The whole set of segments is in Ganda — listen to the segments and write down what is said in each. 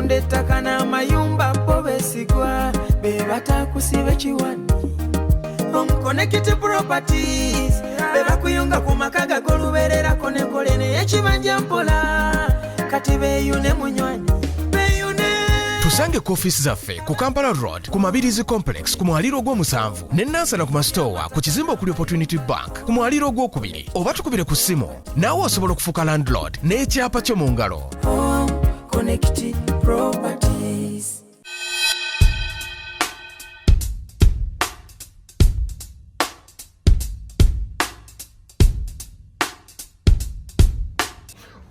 Batunda ettaka n'amayumba, bo beesigwa, be batakusiba ekiwani. Home Connect Properties be bakuyunga ku maka gagolubererako nekole neyekibanja mpola. Kati beeyune munywanyi, beeyune. Tusange ku ofiisi zaffe ku Kampala Road ku Mabirizi Complex ku mwaliiro ogw'omusanvu, ne Nansana ku Masitowa ku kizimbe okuli Opportunity Bank ku mwaliiro ogwokubiri, oba tukubire ku ssimu. Naawe osobola okufuuka landlord n'ekyapa kyo mu ngalo. Home Connect Properties.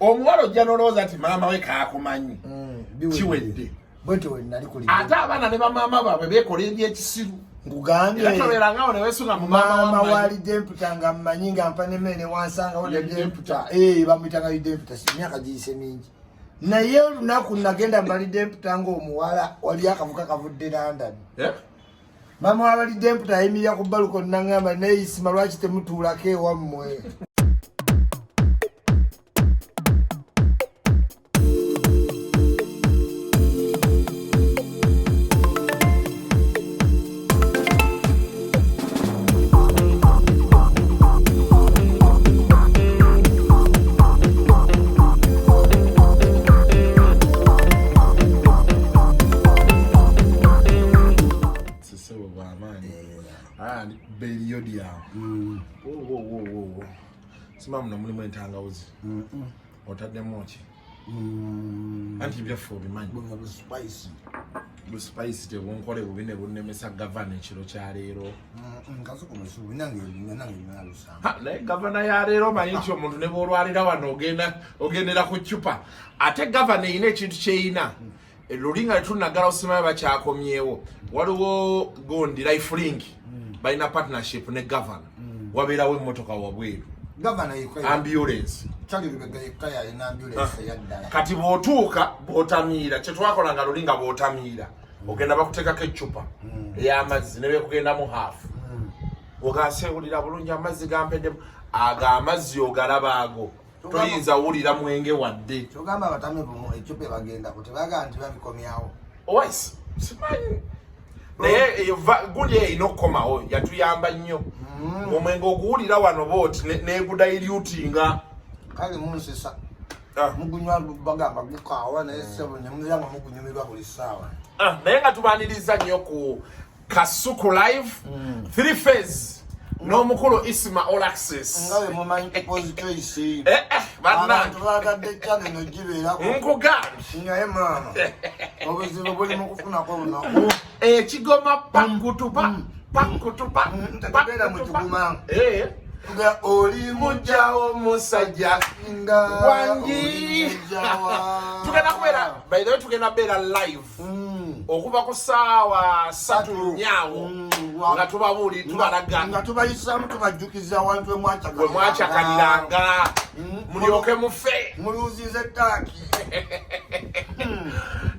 Omuwala ojja n'olowooza nti maama we kaakumanyi. Kiwedde. Bwetyo we nali kuli. Ate abaana ne bamaama baabwe beekola ebyekisiru. Nkugambye. Era tobeerangawo ne weesunga mu maama maama wa wa Lidemputa nga mmanyi, nga mpa nemmere ne wansangawo. Lidemputa. Bamuyitanga Lidemputa, si myaka giyise mingi, naye olunaku nagenda mu Balidemputa ng'omuwala wali akavuka kavudde London. Eh? Maama wa Balidemputa ayimirira ku baluko naŋŋamba, "Neeyisima, lwaki temutuulako ewammwe?" Sisebo bw'amaanyi. Ah, beriyodi awo. Wo, wo, wo, wo, wo. Sima muno mulimu entangawuzi. Otaddemu ki? Anti byaffe obimanyi. Buno bu spice. Bu spice tebunkole bubi ne bunnemesa gavana ekiro kya leero. Nkazuku musubi nange nina lusamba. Ha, naye gavana ya leero omanyi nti omuntu ne bwolwalira wano ogenda ogendera ku ccupa. Ate gavana erina ekintu kyeyina luli nga tetunnagala osimayo bakyakomyewo, waliwo gondi Life Link balina partnership ne gavana, wabeerawo emmotoka wabweru. Gavana yekka. Ambulance. Charlie Lubega yekka yalina ambulance eyaddala. Kati bw'otuuka bw'otamiira, kyetwakola nga luli nga bw'otamiira ogenda bakuteekako eccupa ey'amazzi ne bekugendamu haafu, ogaseewulira bulungi amazzi gampeddemu. Ago amazzi ogalaba ago, toyinza wulira mwenge wadde. Kyogamba abatamivu ecupa ebagendako tebagaa nti babikomyawo? Owaisi simanyi, naye eyo gundi eyo erina okukomawo, yatuyamba nnyo. Omwenge oguwulira wano booti negudilutinga. Kale munsesa. Ah. Mugunywa bagamba gukaawa, naye ssebo nemuzira nga mugunyumirwa buli ssaawa. Ah, naye nga tubaniriza nnyo ku Kasuku Live Three Phase n'omukulu Isma All Access. Nga bwe mumanyi, People's Choice. Eh, eh, Abantu bannange bagadde channel gibeerako. Nkugambye. Naye maama, obuzibu buli mu kufunako olunaku. Ekigoma pakutupa pakutupa. Tetubeera mu kiguma. Eh, Nga oli mujjawo musajja nga wangi. Oli mujjawa. Tugenda kubeera, by the way, tugenda beera live okuva ku saawa 3 nyaawo nga tubabuuli, tubalaga nga tubayisaamu, tubajjukiza awantu we mwakyakaliranga, mulyoke mufe. Muluuziza ettaaki.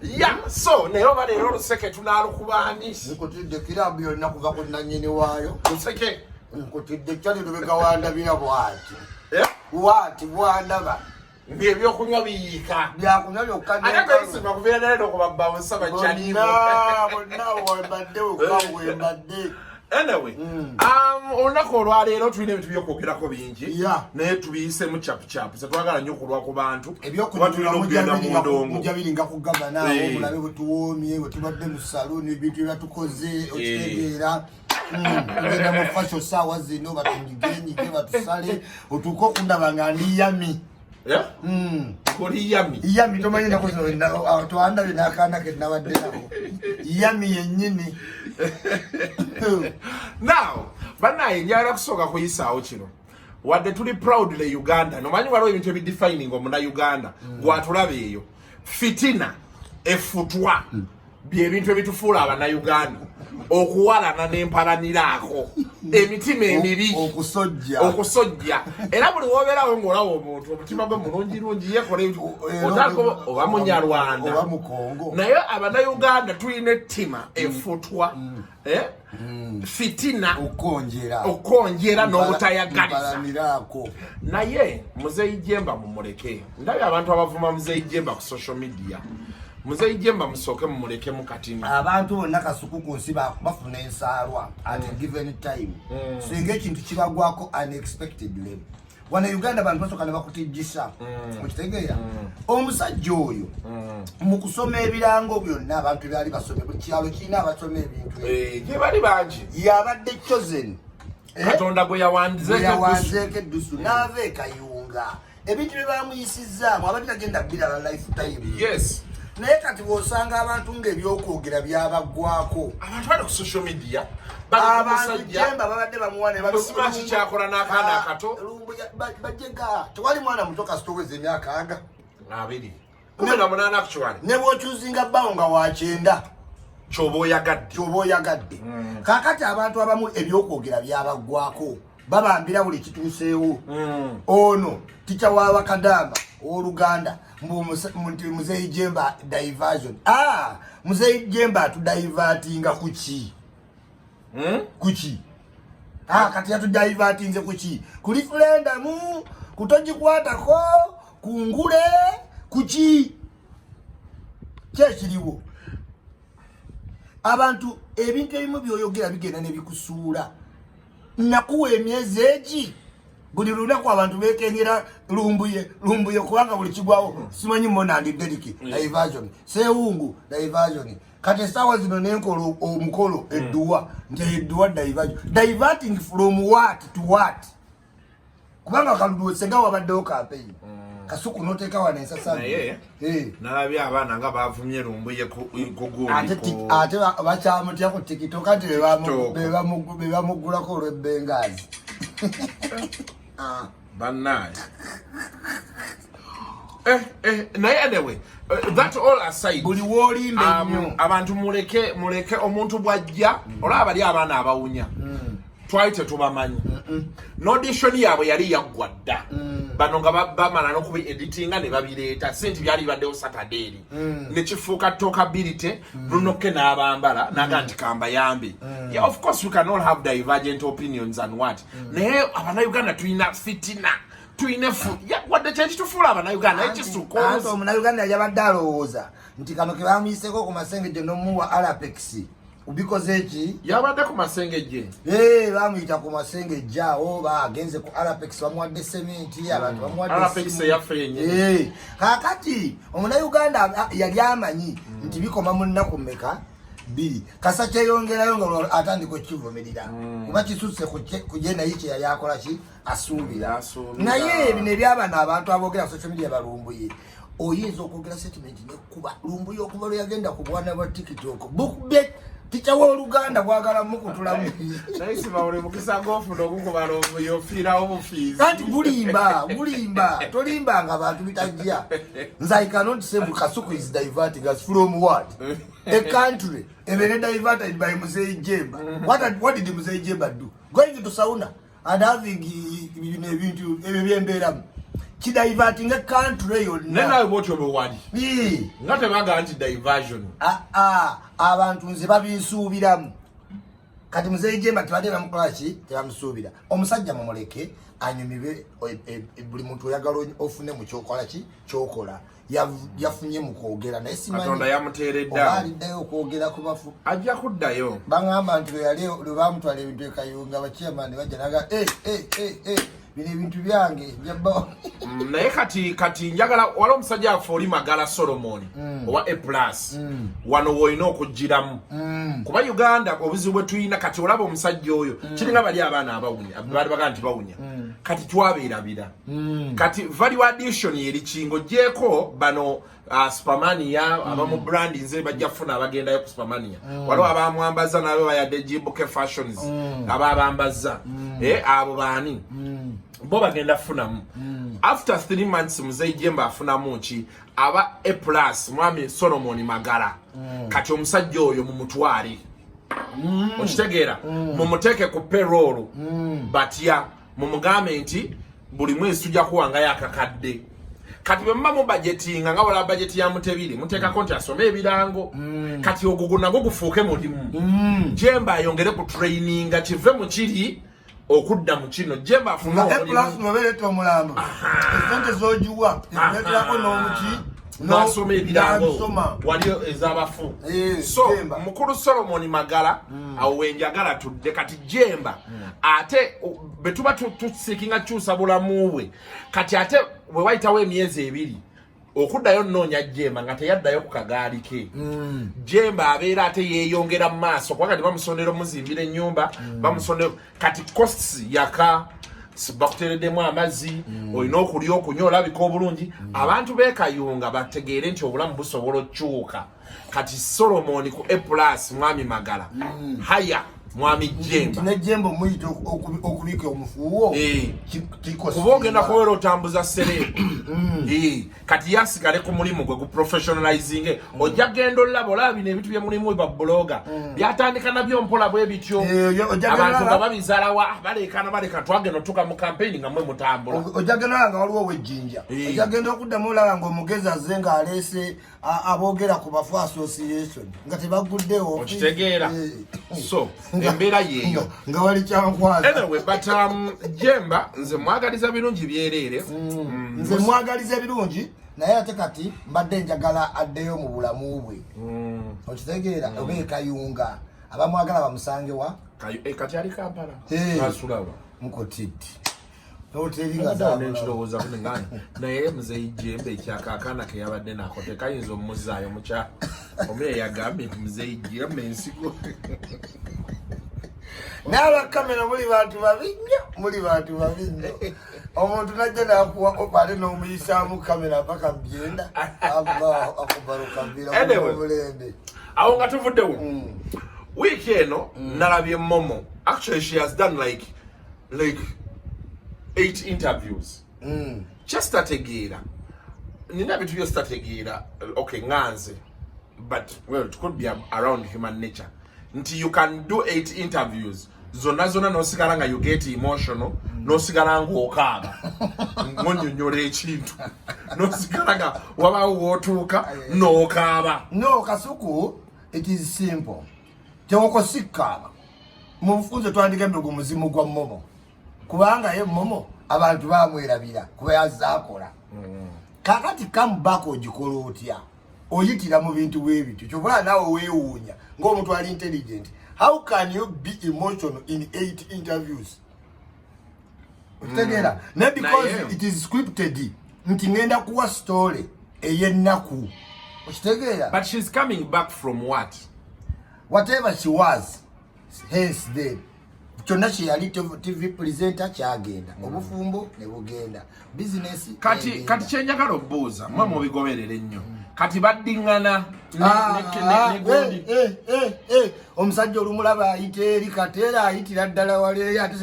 Ya, so naye oba leero oluseke tunaalukubaani? Nkutidde kirabu yonna kuva ku nannyini waayo. Luseke. Nkutidde kyali Lubega wandabira bwati. Eh? Bwati bwandaba. Ng'ebyokunywa biyiika. Byakunywa byokka. Ate gweisima kubeera naye nokubabawusa bakyalimu. Bonna bonna wembadde wekka wembadde. Anyway, olunaku olwaleero tulina ebintu byokwogerako bingi, naye tubiyisemu chapuchapu, tetwagala nnyo okulwa ku bantu kuba tulina okugenda mu ndongo. Mujja biringa ku gavana awo. Mulabe bwe tuwoomye, bwe tubadde mu saluuni, ebintu byebatukoze okitegeera. Tugenda mu facial saawa zino, batunyigenyige, batusale, otuuke okundaba nga ndi yummy. Yeah? Oli yummy. Yummy, tomanyi ennaku zino twandabye n'akaana ke nabadde nako, yummy yennyini. Now bannaye, njagala kusooka kuyisaawo kino. Wadde tuli proudly Uganda, nomanyi waliwo ebintu ebidefining omunauganda gwatulaba eyo, fitina, efutwa, byebintu ebitufuula abanauganda, okuwalana n'empalaniraako, emitima emibi, okusojja. Okusojja. Era buli wobeerawo ng'olaba omuntu omutima gwe mulungirungi, yekola ebintu, otandika oba munyarwanda oba mu Kongo. Naye abanauganda tulina ettima, efutwa, eh? Fitina, okonjera. Okonjera n'obutayagaliza. Mpalaniraako. Naye Muzeeyi Jemba mumuleke. Ndabye abantu abavuma Muzeeyi Jemba ku social media. Muzeyi Jemba musooke mumulekemu katini. Abantu bonna kasuku ku nsi bafuna ensaalwa at a given time. Singa ekintu kibagwako unexpectedly, wano e Uganda bantu basooka ne bakutijjisa. Okitegeera? Omusajja oyo mu kusoma ebirango byonna abantu byali basome, buli kyalo kirina abasoma ebintu ebyo. Eh, gye bali bangi. Yabadde chosen. Eh? Katonda gwe yawanzeeko. Yawanzeeko eddusu n'ava e Kayunga. Ebintu bye bamuyisizzaamu abadde tagenda birala lifetime. Naye kati bw'osanga abantu ng'ebyokwogera byabaggwako, Abantu bali ku social media bali ku abantu musajja. Jemba babadde bamuwa ne Musimanyi kikyakola n'akaana akato. Bajega tewali mwana muto kasitoweza emyaka aga 20 18 actually. Ne bw'okyuzinga bbawo nga wa 90, Kyoba oyagadde. Kyoba oyagadde. Kaakati abantu abamu ebyokwogera byabaggwako, babambira buli kituuseewo. Ono tica w'abakadaama ow'oluganda nti Muzeeyi Jemba diversion. Ah, Muzeeyi Jemba atudivertinga kuki? Kuki? Ah, kati yatudivertinze kuki? Ku referendum, kutogikwatako, kungule, kuki? Kyekiriwo, abantu ebintu ebimu byoyogera bigenda nebikusuula. Nakuwa emyezi egi, buli lunaku abantu bekengera Lumbuye, Lumbuye, kubanga buli kigwawo simanyi monandi deriki diversion, sewungu diversion. Kati esaawa zino nenkola omukolo edduwa nti edduwa diversion. Diverting from what to what? Kubanga kalulu senga wabaddewo campaign, Kasuku noteeka wano ensasa. Naye nalabye abaana nga bavumye Lumbuye ku gundi. Ate bakyamutya ku TikTok nti be bamugulako olw'ebbengaazi. Bannaye. Eh, eh, naye anyway, that all aside, buli woolimba ennyo. Abantu muleke, muleke omuntu bw'ajja. Olaba bali abaana abawunya, twali tetubamanyi, n'audition yaabwe yali yaggwa dda. Bano nga bamala n'okubi editinga ne babireeta, si nti byali bibaddewo Saturday eri ne kifuuka talkability. Lunokke n'abambala naga nti kambayambe. Yeah, of course we can all have divergent opinions and what, naye Abannayuganda tulina fitina, tulina wadde kyekitufuula Abannayuganda, naye kisuka. Anti Omunauganda yabadde alowooza nti kano ke bamuyiseko ku masengejje n'omuwa Alapex bikoze eki. Yabadde ku masengejje. Eh, bamuyita ku masengejje awo, bagenze ku Alapex, bamuwadde sementi, abantu bamuwadde Alapex essimu. Eyaffe yennyini. Eh, kaakati Omunauganda yali amanyi nti bikoma mu nnaku mmeka? 2. Kasa kyeyongerayo nga olwo atandika okukivumirira kuba kisusse ku ye, naye kye yali akola ki asuubira. Asuubira. Naye bino ebyabano abantu aboogera ku social media, balumbuye, oyinza okwogera statement nekuba Lumbuye okuva lwe yagenda ku bwana bwa TikTok bukubye tica w'oluganda bwagala mukutulamu. Naye siba buli mukisa gwofuna okukuba Lumbuye ofiirawo bufiizi. Anti gulimba, gulimba, tolimbanga bantu bitajja. Nze I cannot say Kasuku is diverting us from what? A country ebeere diverted by Muzeyi Jemba? What did Muzeyi Jemba do? Going to sauna and having bino ebintu ebyo byembeeramu kidivertinga country Naye yonna? Naawe bwotyo bwe wali Ii. nga tebagaa nti diversion. Ah, ah, abantu nze babinsuubiramu. Kati Muzeyi Jemba tebadde bamukola ki? Tebamusuubira. Omusajja mumuleke anyumirwe. Buli muntu oyagala ofune mu kyokola ki kyokola. Yafunye mu kwogera, naye simanyi Katonda yamuteeredde oba awo. aliddayo okwogera ku bafu. Ajja kuddayo. Baŋŋamba nti lwe yali lwe bamutwala ebintu e Kayunga, bachairman bajja naga, "Eh, eh, eh, eh, bino ebintu byange byabba." Naye kati njagala wali omusajja afe oli Magala Solomon owa A Plus, wano woolina okugiramu kuba Uganda obuzibu bwe tulina kati, olaba omusajja oyo kiringa bali abaana abawunya, baali bagaa nti bawunya, kati twabeerabira. Kati value addition eri kingo gyeko bano Supermania abamu brand nze bajja kufuna abagendayo ku Supermania. Waliwo abamwambaza nabo bayadde Jibuke Fashions ababambaza. Eh, abo baani bo bagenda kufunamu after 3 months? Muzeyi Jemba afunamu ki? Aba A Plus, mwami Solomon Magala, kati omusajja oyo mumutwale, okitegeera, mumuteeke ku payroll. Batya mumugambe nti buli mwezi tujja kuwangayo akakadde. Kati bwe muba mubajetinga nga wala bajeti ya Mutebiri, muteekako nti asome ebirango. Kati ogwo nagwo gufuuke mulimu. Jemba ayongere ku traininga, kive mu kiri okudda mu kino. Jemba afune Nga omulimu. A Plus nobeereta omulambo, esente zogiwa ekuleeterako n'omuki. Nasoma ebirango. Nabisoma. Wali ezabafu. Eh, So Jemba. mukulu Solomon Magala, awo wenjagala tudde kati. Jemba ate bwe tuba tuseekinga kyusa bulamu bwe kati, ate bwe wayitawo emyezi 2 okuddayo nnoonya Jemba nga teyaddayo ku kagaali ke. Jemba abeera ate yeeyongera mu maaso, kubanga tebamusondera omuzimbira ennyumba, bamusondera kati costs yaka bakuteereddemu amazzi, olina okulya, okunywa, olabika obulungi. Abantu b'ekayunga bategeere nti obulamu busobola okukyuka. Kati Solomon ku A Plus, mwami Magala, haya mwami Jemba. Ne Jemba omuyita okubika omufuuwo. Eh. Kuba ogenda kubeera otambuza celeb. Eh, kati yasigale ku mulimu gwe guprofessionalizinge. Ojja genda olaba, olaba bino ebintu byemulimu ba blogger byatandika nabyo mpola bwe bityo. Eh, ojja abantu genda nga babizalawa, balekana baleka, twagenda otuuka mu campaign nga mwe mutambula. Ojja genda nga waliwo owejjinja. Eh. Ojja genda okuddamu olaba nga omugezi azze ng'aleese aboogera ku bafu association nga tebaguddewo. Okitegeera? Eh. So embeera yeeyo. Nga wali kyankwaza. Anyway, but Jemba nze mwagaliza birungi byereere. Nze mwagaliza ebirungi, naye ate kati mbadde njagala addeyo mu bulamu bwe, okitegeera, oba ekayunga abamwagala bamusangewa. Eh, kati ali Kampala. Eh. Asulawa? Mukotiddi hoteri nga Nekirowooza kunengani, naye muzeyi Jembe ekyaka akaana ke yabadde nako tekayinza omuzaayo mukya omuye yagambye nti muzeyi Jembe ensigo. Naye abakamera muli bantu babi nnyo, muli bantu babi nnyo. Omuntu najja nakuwa opa, ate n'omuyisaamu kamera paka mubyenda. Allahu akbar kabira. Anyway. Omulembe. Awo nga tuvuddewo, wiiki eno nalabye Momo. Actually, she has done like eight interviews. Kyesitategeera, nina ebintu byositategeera. Okay, nganze, but well, it could be around human nature nti you can do eight interviews zonna zonna nosigala nga you get emotional, nosigala ng'okaaba ng'onyonyola ekintu, nosigala nga wabaawo wootuuka n'okaaba. No, Kasuku, it is simple. Tewoko sikkaaba mu bufunze twandigambye gwe muzimu gwa Momo, kubanga ye Momo abantu bamwerabira kuba yazaakola. Kakati comeback ogikola otya? Oyitira mu bintu bwe bityo. Kyobula naawe weewuunya ng'omuntu ali intelligent, how can you be emotional in eight interviews? Okitegeera? Naye because it is scripted nti ngenda kuwa story ey'ennaku, okitegeera? But she's coming back from what? Whatever she was, hence then kyonna kyeyali TV presenter kyagenda, obufumbo ne bugenda, bizinesi. Kati kati kyenjagala obuuza, mwe mubigoberera ennyo, kati baddiŋŋana Ah, ne gundi? Omusajja olumulaba ayita eri kateera, ayitira ddala waleeyo ate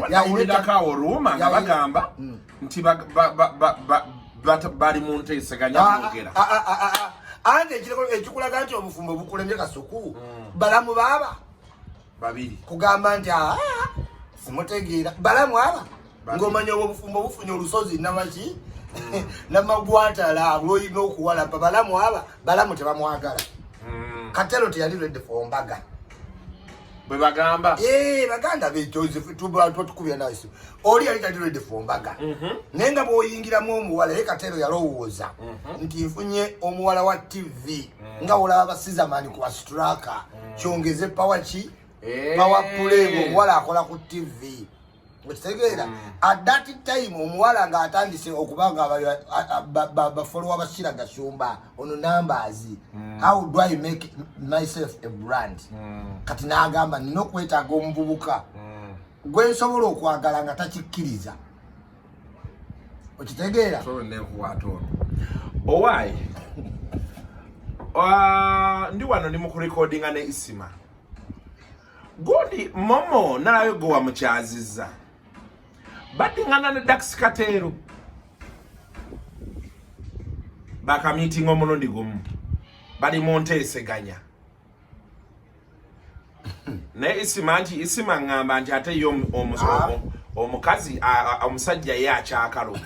Nawulirako awo rumour nga bagamba nti bali mu nteeseganya kwogera. Anti ekikulaga nti obufumbo bukulemye, Kasuku, balamu baaba Babiri. Kugamba nti aa simutegeera, balamu aba ng'omanya obwo obufumbo bufunye olusozi namaki namagwatala lwolina okuwalapa. Balamu aba balamu tebamwagala. Katero teyali ready for mbaga. Bwe bagamba. Eh, baganda betukubira naso, oli yali tali ready for mbaga, naye nga bw'oyingiramu omuwala ye Katero yalowooza nti nfunye omuwala wa TV, nga olaba basizamani ku bastraka, kyongeze power ki, power play, omuwala akola ku TV, okitegeera? At that time omuwala ng'atandise okuba nga bafollowa bashira Gashumba ono numbers, how do I make myself a brand? Kati n'agamba nina okwetaaga omuvubuka gwe nsobola okwagala nga takikkiriza, okitegeera? So nekukwata ono owaayi. Ndi wano ndi mu kurekodinga ne Isima gundi Momo nalayo gwe wamukyazizza baddiŋŋana ne Dax Kateero bakamiitinga omulundi gumu, bali mu nteeseganya. Naye Isima nti Isima ŋŋamba nti ate ye omukazi omusajja ye akyakalo.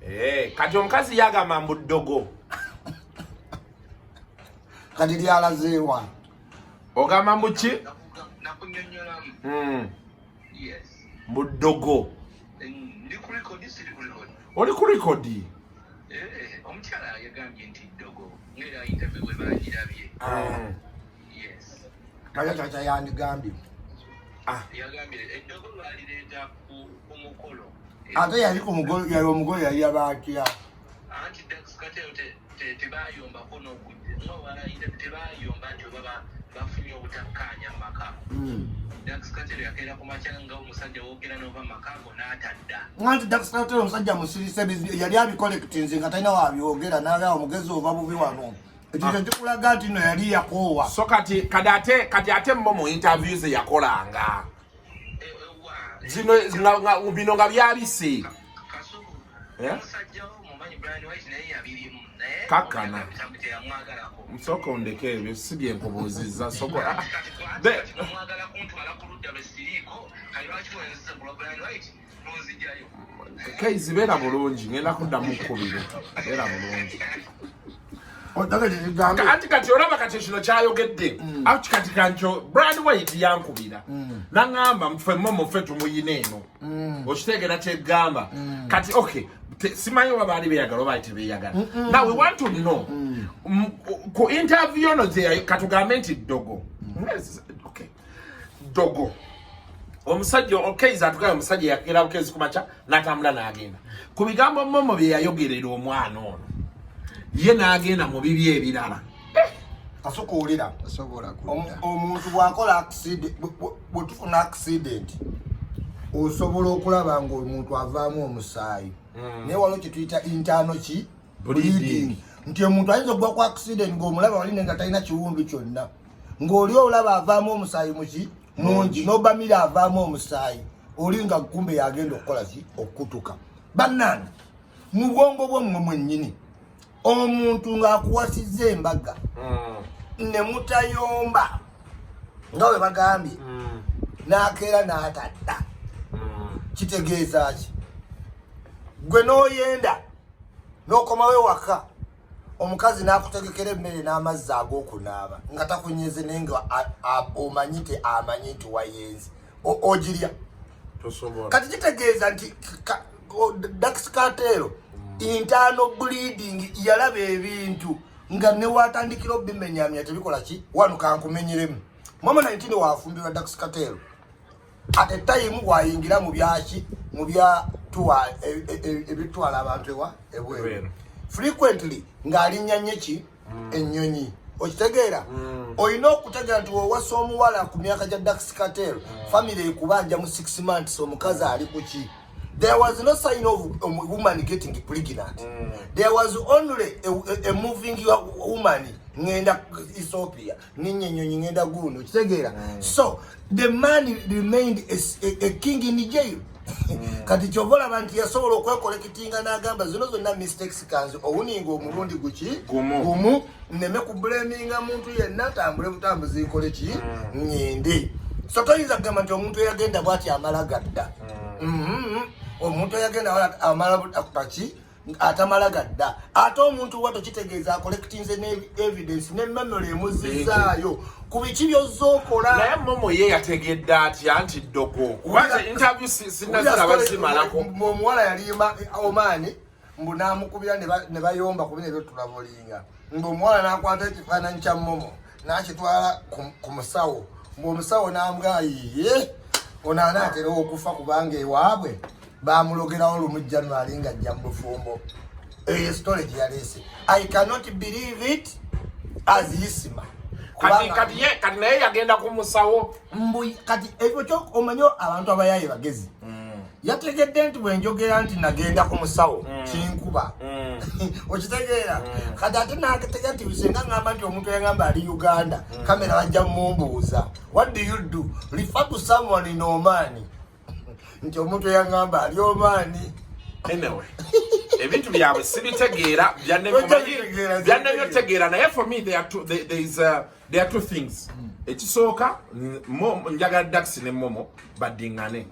Eh, kati omukazi yagamba mbu ddogo. Kati lyalazeewa? Ogamba mbu ki? Nakunyonyolamu. Yes. Mbu ddogo. Ndi ku record, siri ku record. Oli ku record. Eh, omukyala yagambye nti ddogo ng'era interview bwe bagirabye. Yes. Kaya kyakya yandigambye. Yagambye eddogo lwalireeta ku mukolo. Ate yali ku mugole, yali omugole yali yabaatya. Anti Dax Kartel tebayombako n'okujja nga wala interview, tebayomba nti oba bafunye obutakkaanya mu maka. Dax Kartel yakeera ku makya nga omusajja wookera n'ova mu maka go n'atadda. Anti Dax Kartel omusajja musirise, yali abicollectinze nga talina wabyogera, naga omugezi ova bubi wano. Ekyo kyo kikulaga nti no yali yakoowa. So kati ate mo mu interview ze yakolanga Wa zino bino nga byabise. Kasuku. Eh? Omusajja wo mumanyi, Brian White, naye yabirimu, naye Kakkana. teyamwagalako. Nsooka ondeke, ebyo si byenkubuuzizza. Soko Kati kati omwagala kuntwala ku ludda lwe siriiko, kati lwaki wenzisa ku lwa Brian White nonzijjayo? Kaizi, beera bulungi, ngenda kuddamu kkubiro, beera bulungi. Otage kikigambye. Anti kati olaba kati kino kyayogedde ati kati kankyo Brian White yankubira naŋŋamba ffe Momo ffe tumuyina eno, okitegeera kyeggamba? Kati okay, simanyi oba baali beeyagala oba baali tebeeyagala. Now we want to know ku interview ono gye katugambe nti ddogo. Yes, okay, ddogo omusajja okeiza atugaye omusajja yakera bukezi kumakya n'atambula n'agenda ku bigambo Momo bye yayogerera omwana ono, ye n'agenda mu bibi ebirala. Kasukuulira. Tasobola kudda. Omuntu bw'akola accident, bwe tufuna accident, osobola okulaba ng'omuntu avaamu omusaayi, naye waliwo kye tuyita internal ki? Bleeding. Bleeding. Nti omuntu ayinza okugwa ku accident ng'omulaba wali naye nga talina kiwundu kyonna, ng'oli olaba avaamu omusaayi muki mungi, n'obamira avaamu omusaayi, oli nga kumbe yagenda okukola ki? Okukutuka. Bannange, mu bwongo bwommwe mwennyini, omuntu ng'akuwasizza embaga ne mutayomba nga bwe bagambye, n'akeera n'atadda, kitegeeza ki? Gwe n'oyenda n'okomawo ewaka, omukazi n'akutegekera emmere n'amazzi ag'okunaaba nga takunyeze, naye nga omanyi nti amanyi nti wayenze, ogirya? Tosobola. Kati kitegeeza nti Dax Kartel internal bleeding, yalaba ebintu nga newatandikira obimenyamya tebikola ki. Wano kankumenyeremu, Momo 19 wafumbirwa Dax Kartel, at a time wayingira mu byaki, mu bya tuwa ebitwala abantu ewa ebweru. Ebweru. Frequently ng'alinnya nnyo ki? Ennyonyi. Okitegeera? Olina okutegeera nti wewasa omuwala ku myaka gya Dax Kartel, family ekubanja mu 6 months omukazi ali ku ki? There was no sign of a woman getting pregnant. There was only a moving woman, ngenda Ethiopia, ninnya ennyonyi, ngenda guno. Okitegeera? So the man remained a king in jail. Kati kyova olaba nti yasobola okwecollectinga n'agamba zino zonna mistakes kanzi owninga omulundi guki? Gumu. Gumu, nneme kublaminga muntu yenna, tambule butambuzi, nkole ki? Ngende. So toyinza kugamba nti omuntu eyagenda bwati amala gadda. Omuntu eyagenda wala amala kaki atamala gadda. Ate omuntu wa tokitegeeza acollectinze ne evidence ne memory emuzizaayo ku biki byozza okola. Naye Momo ye yategedde atya nti ddogo? Kubanze interview sinaziraba zimalako. Omuwala yalima Omaani, mbu namukubira ne bayomba ku bino ebyotulabolinga, mbu omuwala nakwata ekifaananyi kya Momo nakitwala ku musawo, mbu omusawo namugamba, "Ye ono anaatera okufa kubanga ewaabwe bamulogerawo lumu January nga ajja mu bufumbo." Eyo story gye yaleese, I cannot believe it as Isima. Kati ye kati naye yagenda ku musawo. Mbu kati ekyo kyo omanyi abantu abayaye bagezi, yategedde nti bwenjogera nti nagenda ku musawo kinkuba. Okitegeera? Kati ate nategera nti senga ngamba nti omuntu yagamba ali Uganda, kamera bajja mumbuuza, "What do you do?" Refer to someone in Oman, nti omuntu eyagamba ali Omaani. Anyway, ebintu byabwe sibitegeera. Tojja bitegeera. Byannemye otegeera, naye for me there are two things. Ekisooka, njagala Dax ne Momo baddiŋŋane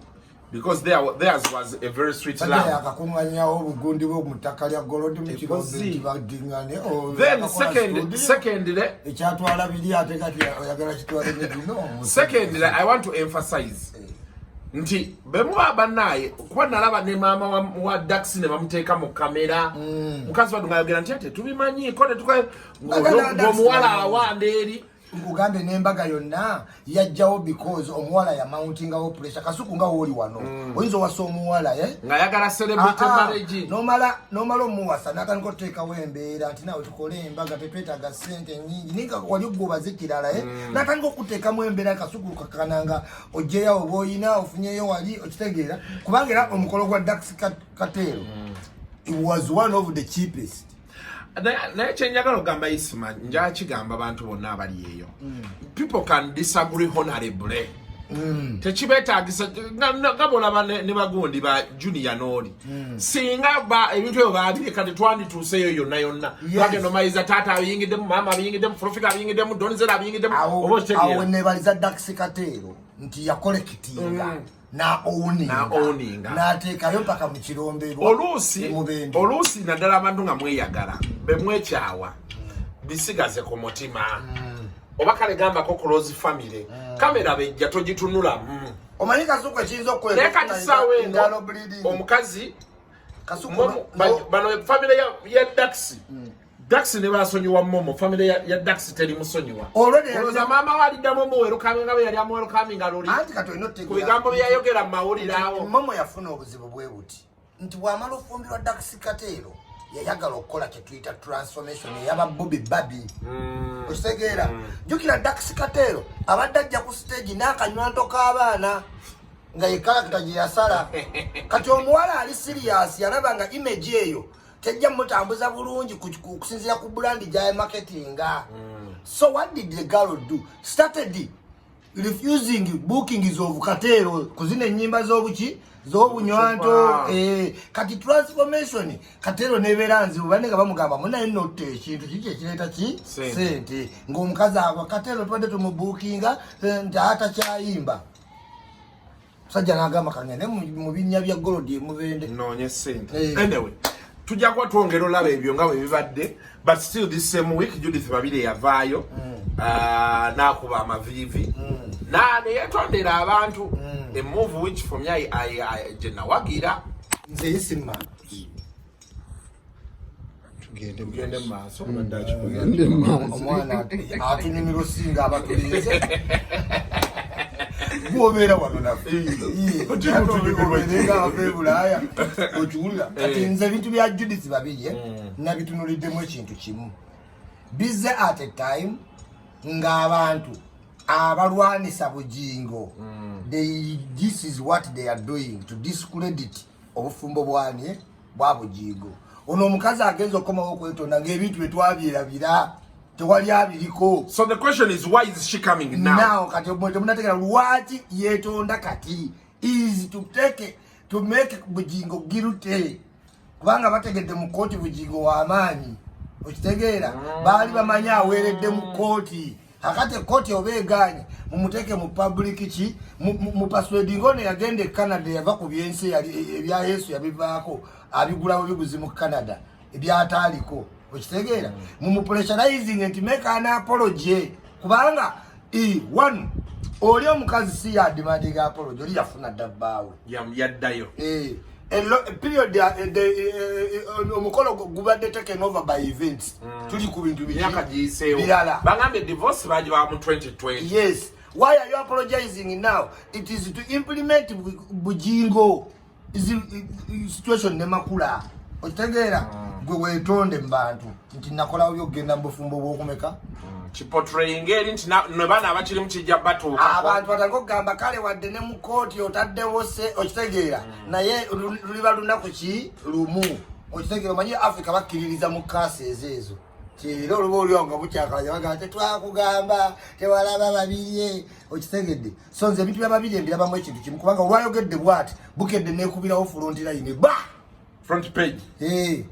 because theirs was a very sweet Sajja love. Yakakuŋŋanyawo obugundi bwe mu ttaka lya golodi mu Kirombe nti baddiŋŋane. Then secondly, Ekyatwala biri, ate kati oyagala kitwale ne bino. Secondly, I want to emphasize Nti bemuba bannaye, kuba nalaba ne maama wa Dax ne bamuteeka mu kamera. Mukazi wattu ng'ayogera nti ate tubimanyiiko Baganda ba Dax ng'omuwala bamanyi. awanda eri. Nkugambye, n'embaga yonna yajjawo because omuwala yamountingawo pressure. Kasuku, nga wooli wano oyinza owasa omuwala, eh? Ng'ayagala celebrity Ah, ah, marriage. Nomala omuwasa, natandika otuteekawo embeera nti naawe tukole embaga, tetwetaaga sente nyingi, naye nga wali gwobaze kirala, eh? Natandika okuteekamu embeera. Kasuku, kakananga ojjeyo oba oyina ofunyeyo wali okitegeera, kubanga era omukolo gwa Dax Kateero, it was one of the cheapest. Naye kyenjagala okugamba, Isima, njakigamba abantu bonna abali eyo, people can disagree honorably. Tekibeetagisa nga bolaba ne bagundi ba Junior nooli. Singa ebintu ebyo babireka, tetwandituuseeyo yonna yonna. Bagenda omayiza taata abiyingiddemu, maama abiyingiddemu, Profika abiyingiddemu, Donzera abiyingiddemu, oba Awo okitegeera? Nebaliza Dax Kateero nti yacollectinga na owninga, Na-owninga. n'ateekayo mpaka mu kirombe Oluusi Mubende. Oluusi naddala abantu nga mweyagala, bemwekyawa bisigaze ku mutima, oba kale gambako close family, kamera bejja togitunulamu. Omanyi, Kasuku, ekiyinza Naye kati saawa eno okukola bleeding. Omukazi Kasuku, bano family ya Dax, Dax ne basonyiwa Momo, family ya Dax teri musonyiwa. Olowooza maama we aliddamu omuwelcominga bwe yali amuwelcominga luli Anti kati olina ku bigambo bye yayogera mu mawulire awo? Momo yafuna obuzibu bwe buti nti bw'amala ofumbirwa Dax Kateero, yayagala okukola kyetuyita transformation eyaba Bobi Babi, okitegeera? Jjukira Dax Kateero abadde ajja ku stage n'akanywanto k'abaana nga ye character gye yasala. Kati omuwala ali serious yalaba nga image eyo tejja mutambuza bulungi okusinziira ku brand gya marketinga. So what did the girl do? Started refusing bookings of Kateero kuzina ennyimba z'obuki, z'obunywanto. Kati transformation Kateero nebeera nzibu. Banne nga bamugamba, munaye notta ekintu kiki ekireeta ki Sente. Sente, ng'omukazi agwa Kateero tubadde tumubookinga, nti atakyayimba. Musajja n'agamba, kangende mu binnya bya gold emubende. Noonye sente. Eh. Anyway, tujja kuba twongera olaba ebyo nga bwe bibadde, but still this same week Judith Babire yavaayo, n'akuba amaviivi neyetondera abantu, a move which for me gye nawagira. Nze Isima. Tugende mu maaso, obadde akikuza. Omwana atunyumira osinga abatulinze. Gwobeera wano naffe obeerenga abava e Bulaaya, okiwulira? Kati nze ebintu bya Judith Babirye nabitunuliddemu ekintu kimu. Bize at a time ng'abantu abalwanisa Bugingo, this is what they are doing to discredit obufumbo bwani bwa Bugingo. Ono omukazi agenza okukomawo okwetonda ng'ebintu byetwabyerabira, tewali abiriko. So the question is, why is she coming now? Now kati mwe temunategera lwaki yetonda kati is to take to make Bugingo guilty, kubanga bategedde mu kooti Bugingo w'amaanyi, okitegeera? Baali bamanyi aweeredde mu kooti. Akati ekooti oba eganye, mumuteeke mu public ki mu persuading. Ono yagenda e Canada, yava ku byensi ebya Yesu yabivaako, abigulawo biguzi mu Canada ebyataaliko, okitegeera? Mumupressurizing nti make an apology, kubanga one oli omukazi si yademandinga apology, oli yafuna dda bbaawe. Yaddayo. Period, omukolo gubadde taken over by events. Tuli ku bintu biki? Myaka giyiseewo. Birala. Bagambye divorce bagiba mu 2020. Yes, why are you apologizing now? It is to implement Bujingo situation ne Makula, okitegeera? Gwe weetonde mu bantu nti nakolawo byokugenda mu bufumbo bwokumeka. Kiportraying eri nti ne baana abakirimu kijja batuukako. Abantu batandika okugamba, kale wadde ne mu kooti otaddewo se, okitegeera? Naye luliba lunaku ki lumu, okitegeera? Omanyi Africa bakkiririza mu kaasi ezo ezo era oluba oliwo nga bukyakalanya, bagamba tetwakugamba, tewalaba Babirye, okitegedde? So nze ebintu bya Babirye mbirabamu ekintu kimu, kubanga olwayogedde bwati, Bukedde nekubirawo front line ba Front page. Eh.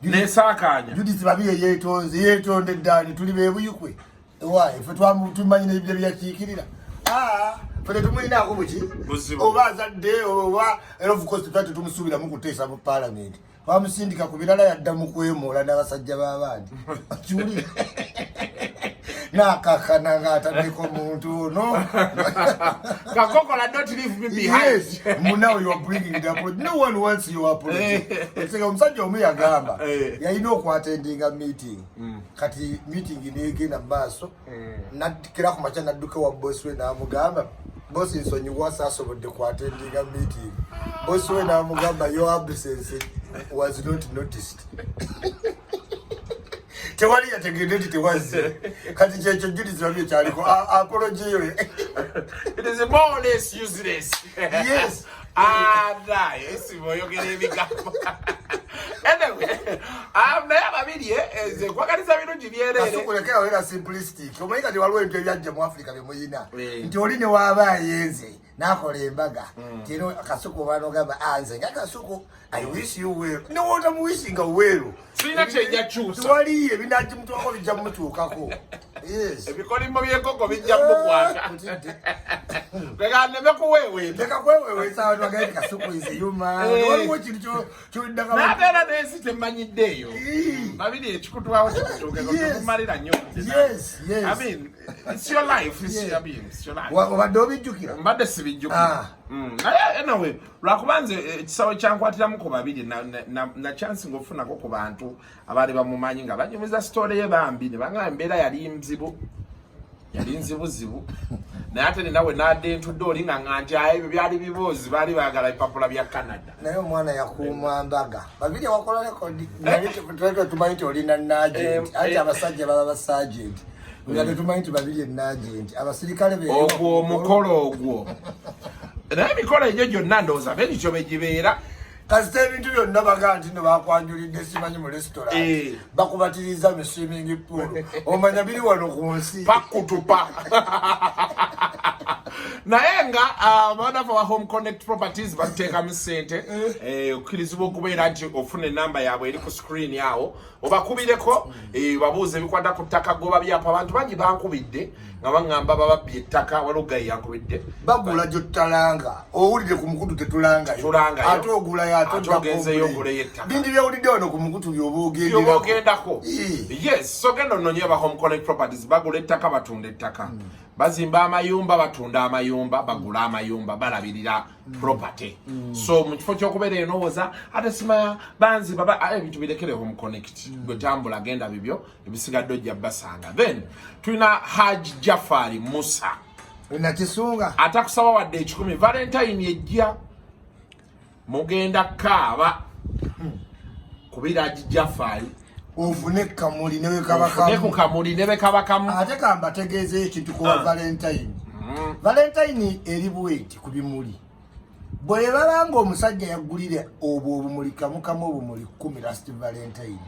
Nesaakaanya. Judith Babirye yeetonze, yeetondedde ani? Tuli bebuyikwe ewaye ffe tumanyi nebyo byakiikirira. Ah, ffe tetumulinaako buki. Buzibu. Oba azadde oba, era of course tetwali tetumusuubiramu kuteesa mu parliament. Twamusindika ku birala, yadda mu kwemoola n'abasajja b'abandi, kiwulire. Nakakana ng'ataddeko muntu ono. Kakokola, don't leave me behind. Yes, now you are bringing the apology. No one wants your apology. Okuseka omusajja omu yagamba yalina okwatendinga meeting. Kati meeting negenda mu maaso, naddukira ku makya, nadduka wa bosi we n'amugamba, "Bosi, nsonyiwa, saasobodde kwatendinga meeting." Bosi we n'amugamba, "Your absence was not noticed." Tewali yategedde nti tewazze. Kati kyekyo julizi babi ekyaliko apology yo. It is more or less useless. Yes. Ada, yes, oyogera ebigambo. Anyway, naye ababiri nze nkwagaliza birungi byereere. Kasukulekerawo era simplistic. Omanyi kati waliwo ebintu ebyajja mu Africa byemuyina nti oli ne waaba ayenze n'akola embaga, tero Kasuku oba nogamba, "Ah, nze nga Kasuku, I wish you well," newotamuwishinga well. Sirina kyenja kyusa. Tewaliyo ebinagimutwako bijja mumutuukako, yes. Ebikolimo by'enkoko bijja mukwata. Otidde. Leka nneme kuweeweeta. Leka kweweweesa abantu bagaye nti Kasuku is human. Waliwo ekintu kyoddaka. N'ate era n'ensi temmanyidde eyo. Babiri ekikutwawo kikutuukeko. Tekumalira nnyo. I mean, it's your life. It's, I mean, it's your life. Obadde obijjukira? Mbadde sibijjukira. Naye anyway, lwakuba nze ekisawo kyankwatiramu ku babiri na chance ng'ofunako ku bantu abaali bamumanyi nga banyumiza story ye bambi, ne bangamba embeera yali nzibu, yali nzibuzibu, naye ate nina we nadde ntudde oli nga nga nti aye ebyo byali biboozi, baali baagala ebipapula bya Canada. Naye omwana yakuuma mbaga. Babiri wakola rekodi, naye twali tumanyi nti olina nagent. Anti abasajja baba basagent, nga tetumanyi nti babiri enagent abasirikale be. Ogwo omukolo ogwo, naye emikolo egyo gyonna ndowooza begityo begibeera. Kasita ebintu byonna bagaa nti no bakwanjulidde simanyi mu restaurant, bakubatiriza mu swimming pool, omanya biri wano ku nsi. Pakutupa. Naye nga abaana wa Home Connect Properties batuteekamu ssente, okkirizibwa okubeera nti ofuna enamba yaabwe eri ku screen awo, obakubireko, babuuze ebikwata ku ttaka, goba byapa. Abantu bangi bankubidde nga baŋŋamba bababbye ettaka. Waliwo gayi yankubidde. Bagula gyotutalanga. Owulire, ku mukutu tetulangayo. Tulangayo. Ate ogulayo, ate Ate ogenzeyo oguleyo ettaka. Bingi byawulidde wano ku mukutu byoba byoba ogenderako. Ogendako. Yes, so genda ononye aba Home Connect Properties. Bagula ettaka, batunda ettaka, bazimba amayumba, batunda amayumba, bagula amayumba, balabirira property. So mu kifo ky'okubeera enowooza ate simaya banziba ebintu birekere Home Connect. Gwe tambula, genda bibyo, ebisigadde ojja basanga. Then tulina Haj Jafari Musa. Nakisunga. Atakusaba wadde 100. Valentine ejja, mugenda kaaba kubira Haji Jafari. Ofune kamuli ofune ku newekabakamu. Kamuli ne bekabakamu. Ate kambategeezeyo ekintu kuwa Valentine. Valentine eri bweti ku bimuli: bwe babanga omusajja yaggulira obwo obumuli kamukamu, obumuli 10 last Valentine,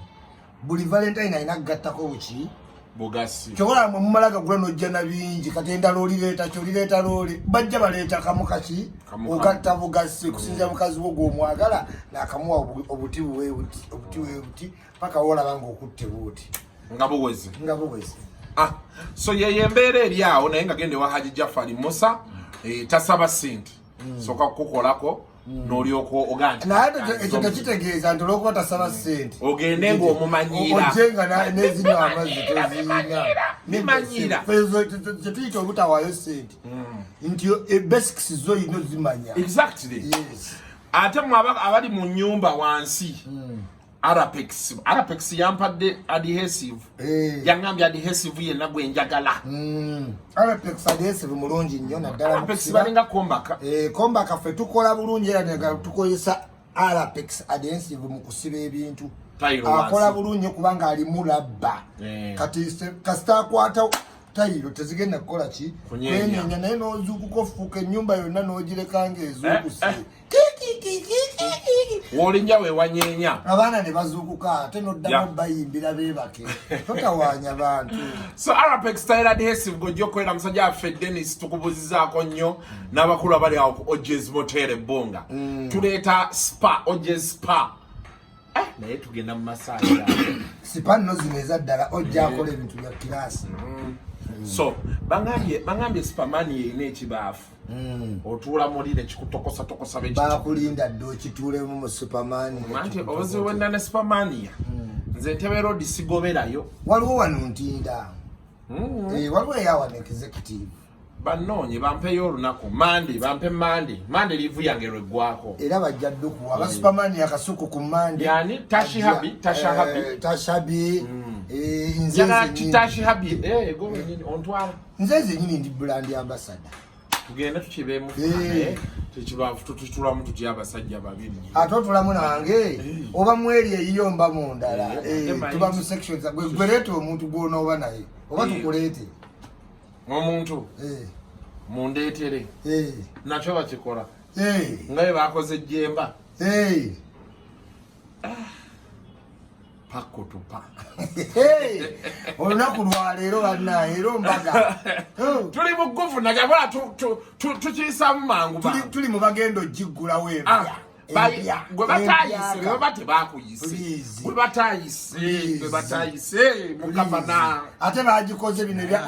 buli Valentine alina kugattako buki? Bugasi. Kyobola mwe mumala gagula nojja na bingi. Kati endala olireeta ki? Olireeta loole, bajja baleeta kamu kaki? Kamu kamu. Ogatta bugasi kusinzira mukazi wo gwomwagala nakamuwa obuti buwe buti, obuti buwe buti, paka wolaba nga okutte buti. Nga buweze. Nga buweze. Ah, so yeyo embeera eri awo. Naye nga gende wa Haji Jafari Musa, tasaba sente, soka kukukolako n'olyoka ogaa nti Naye ate ekyo tekitegeeza nti olwokuba tasaba ssente ogende ng'omumanyiira. Ojje nga nezinywa amazzi tozirina. Bimanyiira. Kyetuyita obutawaayo ssente nti basics zo yina ozimanya. Exactly. Yes. Ate mwe abali mu nyumba wansi, Arapex, Arapex yampadde adhesive. Yaŋŋambye adhesive yenna gwe njagala. Arapex adhesive mulungi nnyo naddala mu Arapex. kusiba. Balinga kombaka. Kombaka ffe tukola bulungi era nga tukozesa Arapex adhesive mu kusiba ebintu. Tayiro Akola wansi. bulungi nnyo kubanga alimu labba. Kati kasita akwata tayiro tezigenda kukola ki? Kunyeenya. Kwenyeenya. Naye n'ozuukuka ofuuka ennyumba yonna n'ogireka ng'ezuukuse. W'olinnya weewanyeenya. Abaana ne bazuukuka ate n'oddamu bayimbira beebake. Totawaanya bantu. So Arapex tile adhesive gojja okukolera musajja waffe Dennis, tukubuzizaako nnyo n'abakulu abali awo ku Ojes Motel ebbunga. Tuleeta spa, Ojes Spa. Naye tugenda mu massage. Spa nno zino eza ddala, ojja akola ebintu bya class. So bangambye spamani yerina ekibaafu, otuula muli nekikutokosatokosa bekiti. Bakulinda dde okituulemu mu superman. Anti obuzibu bwenna ne spamania, nze Entebe Road sigoberayo. Waliwo wano Ntinda. Eh, waliwo eyawana executive. Banoonye bampeyo olunaku mande, bampe mande, mande liivu yange lweggwako. Era bajja ddukuwa aba Superman yakasuku ku mande. Yani Tashi Habi, Tasha Habi. Eh, Tashabi. Eh, nze Njagala nze nyini. Tashi Habi, eh, gwe wenyini ontwala. Nze nyini ndi brand ambassador. Tugende tukibeemu. Eh. Tutulamu tutya abasajja babiri? Ate otulamu nange oba mweri eyiyo mba mu ndala. Eh, Eh, ate tuba mu manyi. sections, gwe gwe leeta omuntu gw'onooba naye oba Eh. tukuleete. Omuntu Eh, mundeetere. eh, Nakyo bakikola eh, nga bwe bakoze jjemba. Eh. Pakutupa. Hey, olunaku lwaleero bannaye era ombaga. Oh, Tuli mugufu najabola tukiyisaamu mangu mangu. Tuli mu bagenda ogiggulawo Ah, empya. Empya. Gwe batayise Empyaka. bwe baba tebakuyise. Please. Gwe batayise. Please. Gwe batayise mukavana. Ate bagikoze bino ebya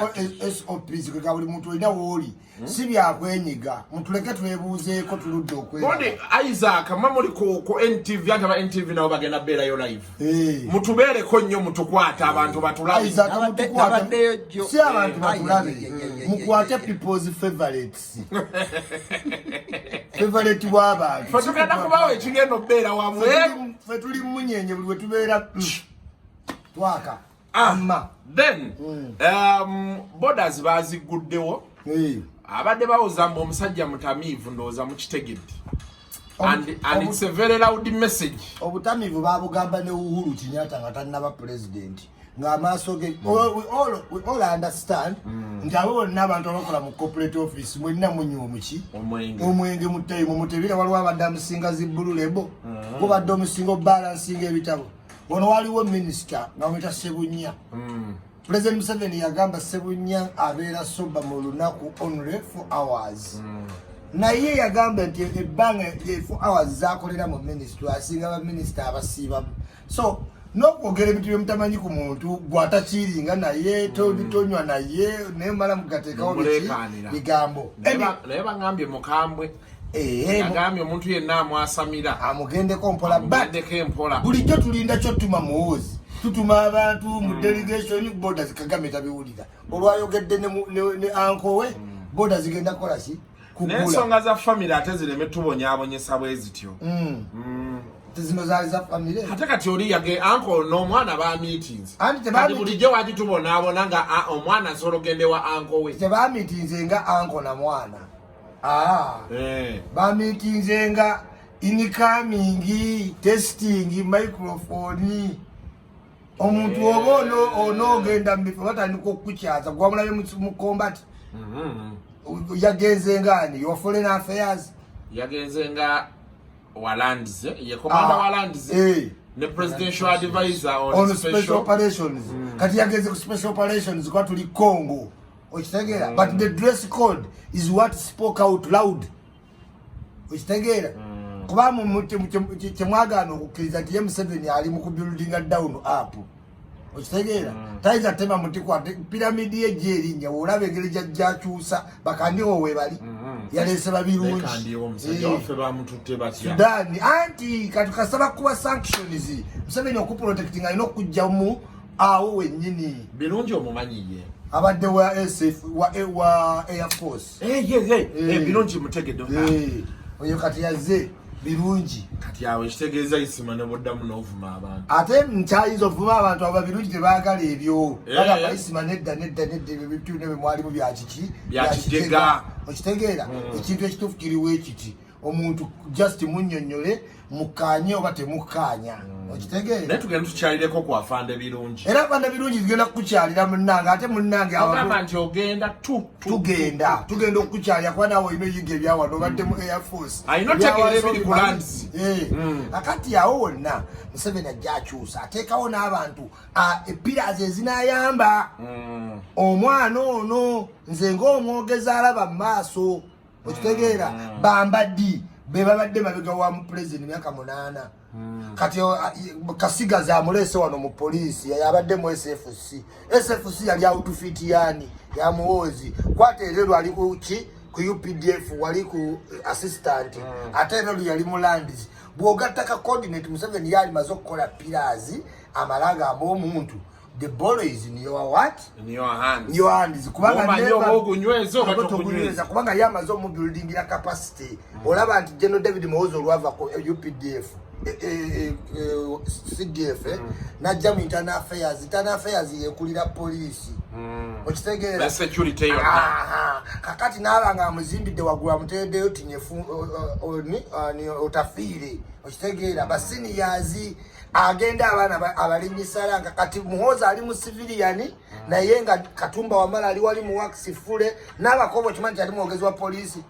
SOPs, kwega buli muntu olina wooli, si byakwenyiga, mutuleke twebuuzeeko, tuludde Bondi okwera. Isaac, mwe muli ku NTV, anti aba NTV nabo bagenda beerayo live. Eh. Mutubeereko nnyo, mutukwate abantu batulabe. Isaac, mutukwate. Nabaddeyo jjo. Si abantu Eh, batulabe. ai, ai, ai, ai, Mukwate ai, ai. people's favorites, favorite w'abantu. Fe tugenda kubawo ekigenda okubeera wabwe. Ffe tuli munyenye buli wetubeera twaka Ah. amma. Then borders baziguddewo. Eh. Abadde bawoza mbu omusajja mutamiivu, ndowooza mukitegedde, and it's a very loud message. Obutamiivu babugamba ne Uhuru Kenyatta nga tannaba pulezidenti, ng'amaaso ge we all understand nti abo bonna abantu abakola mu corporate office mwenna munywa omuki? Omwenge. Omwenge mu time mutebire. Waliwo abadde amusinga zi Blue Label, gubadde omusinga obalansinga ebitabo. Ono waliwo minisita nga mwita Sebunya. President Museveni yagamba Sebunya abeera sober mu lunaku only 4 hours, naye yagamba nti ebbanga 4 hours zakolera mu ministry asinga baminisita abasiibamu. So n'okwogera ebintu byemutamanyi ku muntu gwatakiringa naye tonywa naye, naye mala mugateekawo biki? Muleekaanira. Bigambo. Naye baŋambye mukambwe. Eh, Agambye omuntu yenna amwasamira amugendeko mpola, but amugendeko empola. Bulijjo tulinda kyotuma Muhoozi, tutuma abantu mu delegation, borders Kagame tabiwulira. Olwayogedde ne uncle we, border zigenda kukola ki? Kugula. N'ensonga za famire ate zireme tubonyaabonyesa bwe zityo. Zino zaali za famire. Ate kati oli yage uncle n'omwana ba meetings. Anti Kati bulijjo waki tubonaabona nga omwana asobola ogenda ewa uncle we? Tebamitinze nga uncle na mwana. Ah. Eh. Bamitinze nga incoming testing microphone. Omuntu oba onoogenda mu bifo batandika okukukyaza, gwamulabye mu combat. Yagenze ngaani your foreign affairs? Yagenze nga walandize, ye commander Ah, walandize eh. ne presidential advisor on, on special special operations. Kati yagenze ku special operations kuba tuli Congo, okitegeera? But the dress code is what spoke out loud, okitegeera? Kuba kyemwagaana okukkiriza nti ye Museveni ali mu kubuildinga down up, okitegeera? Tayinza tema muti kwate piramidi ye gyerinnya, olaba engeri gyajjakyusa bakandiwo webali yaleese babirungi. Kandiwo omusajja Eh. waffe bamututte batya? Sudan, anti kati kasaba kuba sanctions, Museveni okuprotecting alina okujjamu awo wennyini. Birungi omumanyiye? Abadde wa SF, wa Air Force. Eh, ye, ye. Eh. Eh, Birungi mutegedde. Eh, oyo kati yazze Birungi. Kati awo ekitegeeza isima ne boddamu n'ovuma abantu. Ate nkyayinza ovuma abantu abo, babirungi tebaagala ebyo. Eh. Bagamba isima nedda, nedda, nedda, ebyo bintu ne bwemwalimu byakiki? Bya kijega. Okitegeera? Ekintu ekituufu kiriwo ekiti, omuntu just munnyonnyole, mukkaanye oba temukkaanya, okitegeera? Naye tugenda tukyalireko ku afande Birungi. Era afande Birungi tugenda kukukyalira munnange, ate munnange Ogamba nti ogenda tu tu- Tugenda okukukyalira kuba naawe olina oyiga ebyawano, obadde mu Air Force. Alina otegeera ebiri ku lands. Eh. Akati awo wonna Museveni ajja akyusa, ateekawo n'abantu epillars ezinayamba omwana ono. Nze ng'omwogezi alaba mu maaso, okitegeera? Bambaddi be babadde mabega wa mu pulezidenti myaka 8. Kati Kasigazi amuleese wano mu poliisi, yabadde mu SFC. SFC yali outfit yani ya Muhoozi. Kwata erero ali ku ki, ku UPDF, wali ku assistant, ate erero yali mu lands. Bw'ogatta ka coordinate, Museveni yali maze okukola pillars, amala agamba omuntu The ball is in your what? In your hands. In your hands. Kubanga Omanyi oba ogunyweza oba togunyweza. Kubanga ye amaze omubuildingira capacity. Olaba nti General David Muhoozi olwava ku UPDF, CDF, najja mu internal affairs. Internal affairs yekulira poliisi. Okitegeera? Ne security yonna. Kakati n'aba nga amuzimbidde waggulu, amuteereddeyo tinyefu otafiire. Okitegeera? Ba seniors agenda abaana abalinyisala nga kati Muhoozi ali mu civilian, naye nga Katumba Wamala ali wali mu wax fule n'abakobo, kimanyi nti ali mwogezi wa poliisi.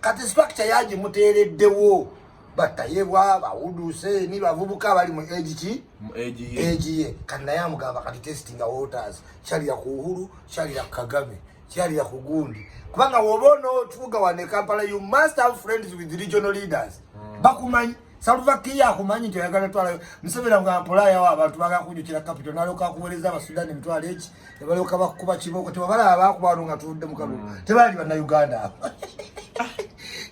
Kati structure yagimuteereddewo, batayebwa bawuduse ni bavubuka abali mu age ki, age ye. Kati naye amugamba kati testing waters, kyalira ku Uhuru, kyalira ku Kagame, kyalira ku gundi, kubanga woba onootuuga wano e Kampala, you must have friends with regional leaders. Bakumanyi. Salva Kiir akumanyi nti oyagala twalayo Museveni, nga mpolayawo abantu bagala kujukira capital, nalyoka akuweereza Abasudani emitwalo eki, ne balyoka bakuba kibooko. Tebabalaba bakuba wano nga tuvudde mu kalulu, tebaali Bannayuganda abo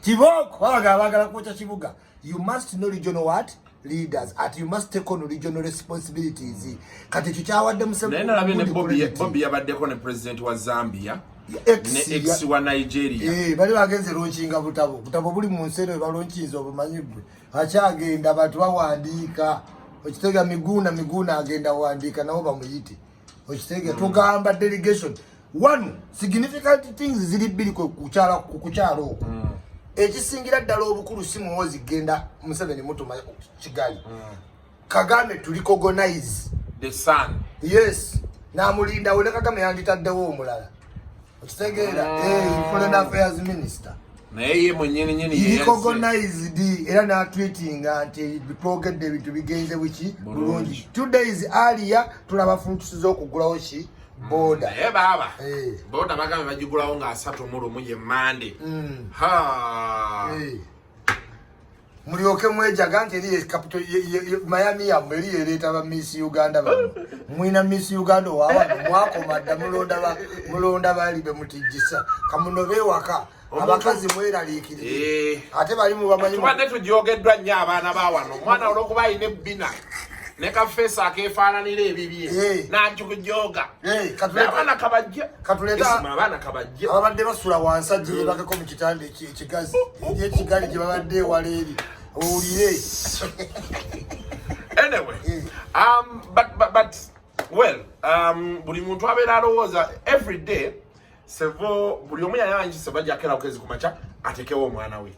kibooko, babaga bagala kwokya kibuga. You must know regional what leaders at, you must take on regional responsibilities. Kati ekyo kyawadde Naye nalabye ne Bobi yabaddeko ne president wa Zambia ne ex wa Nigeria. Eh, bali bagenze launchinga butabo, butabo buli mu nsi eno balaunchinze, obumanyi gwe akyagenda, abantu bawandiika. Okitega? Miguna Miguna agenda wandiika, nabo bamuyite. Okitega? Tugamba delegation one, significant things ziri bbiri ku kukyala okwo. Ekisingira ddala obukulu si Muhoozi genda, Museveni mutuma Kigali, Kagame to recognize the son. Yes, namulindawo ne Kagame yanditaddewo omulala. Okitegeera? Eh, foreign affairs minister. Naye ye mwennyini nyini. Recognized era natweetinga nti twogedde ebintu bigenze buki bulungi. 2 days earlier tulaba fruits z'okugulawo ki border. Naye baaba Eh. border bagambe bagigulawo nga 31 ye Mande ha. Eh. Mulyoke mwejaga nti eri capital Miami yammwe eri ereeta ba Miss Uganda bano. Mwina Miss Uganda owawano mwakoma dda, mulonda bali be mutijjisa kamunobe ewaka, abakazi mweraliikirire. Ate bali mubamanyi. Tubadde tujogeddwa nnyo abaana ba wano. Omwana olwokuba alina ebbina ne kafeesi akeefaananira ebibye nakikujoga. Abaana kabajje. Isma, abaana kabajje. Ababadde basula wansi ajje yebakeko mu kitanda ekigazi eri ekigali gye babadde ewala eri owulire. Anyway, but well, buli muntu abeera alowooza every day sevo, buli omu yali amanyi Seva jakera okezi ku makya atekewo omwana we.